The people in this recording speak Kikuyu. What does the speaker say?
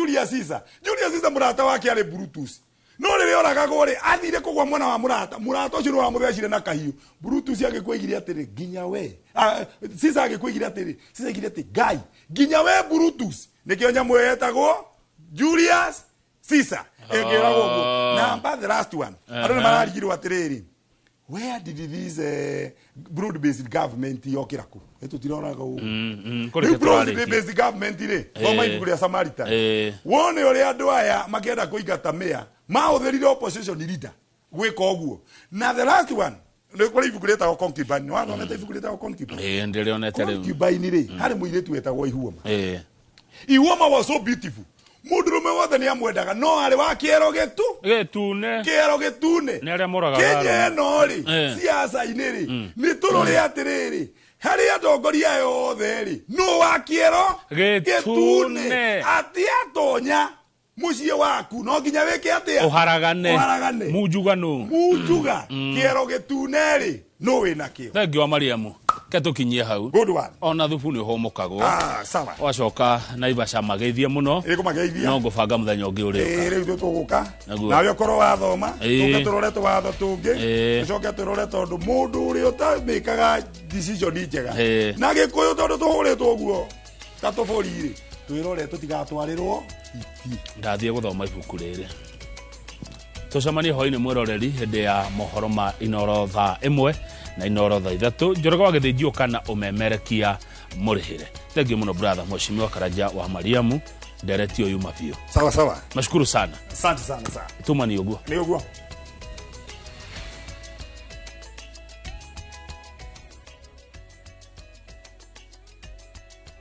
Julius Caesar. Julius Caesar mũrata wake arĩ Brutus. No rĩrĩa oragagwo rĩ, athire kũgwa mwena wa mũrata. Mũrata ũcio nĩwe wamũthecire na kahiũ. Brutus agĩkwĩgire atĩrĩ, nginya we. Ah, Caesar agĩkwĩgire atĩrĩ, Caesar aigire atĩ, Ngai, nginya we Brutus. Nĩkĩo nyamũ ĩyo yetagwo Julius Caesar. Ĩkĩragwo ũguo. Number the last one. Andũ nĩ mararigirwo atĩrĩrĩ, where did this broad based government yokĩra kũ? Ĩ tũtironaga ũguo. Kũrĩ Rĩu broad tũrarĩkia. based government rĩ, thoma ibuku rĩa Samaritan. Wone ũrĩa andũ aya makĩenda kũingata mĩa mahũthĩrire opposition leader gwĩka ũguo. Na the last one nĩ kũrĩ ibuku rĩtagwo Concubine. Nĩ wathomete ibuku rĩtagwo Concubine? Ĩĩ, ndĩrĩonete rĩu. Concubine rĩ, harĩ mũirĩtu wetagwo Ihuoma. Ihuoma was so beautiful. Mũndũrũme wothe nĩ amwendaga no arĩ wa kĩero gĩtu Gĩtune. Kĩero gĩtune. Nĩ arĩa moragaga Kenya arũme. ĩno rĩ, siasa-inĩ rĩ, nĩ tũrore atĩrĩrĩ, harĩ atongoria aya othe rĩ, nũ wa kĩero Gĩtune. Atĩ atonya mũciĩ waku no nginya wĩke atĩa? Ũharagane. Ũharagane. Munjugano. Munjuga kĩero gĩtune rĩ, nũ wĩna kĩo? Thengiũ wa Mariamu. Ke tũkinyie hau. Good one. Ona thubu nĩ ũhũmũkagwo. Ah, sawa. Wacoka Naivasha mageithie mũno. Ĩkũmageithia. No ngũbanga mũthenya ũngĩ ũrĩũka. Ĩĩ, rĩu ithuĩ tũgũka. Naguo. Nawe ũkorwo wathoma, tũke tũrore tũwatho tũngĩ, tũcoke tũrore tondũ mũndũ ũrĩa ũtamĩkaga decision njega na Gĩkũyũ tondũ tũhũrĩtwo ũguo ta tũbũri rĩ, twĩrore tũtigatwarĩrwo iti. Ndathiĩ gũthoma ibuku rĩrĩ. Tũcemanie hwainĩ mwĩroreri hĩndĩ ya mohoro ma Inoro thaa 1 na Inoro thaa 3. Njoroge wa Gĩthĩnjio kana ũmemerekia mũrĩhĩre. Thengiũ mũno brother Mheshimiwa Karanja wa Mariamu, ndereti ũyũ yuma biũ. Sawa sawa. Nashukuru sana. Asante sana sana. Tumani ũguo. Nĩ ũguo.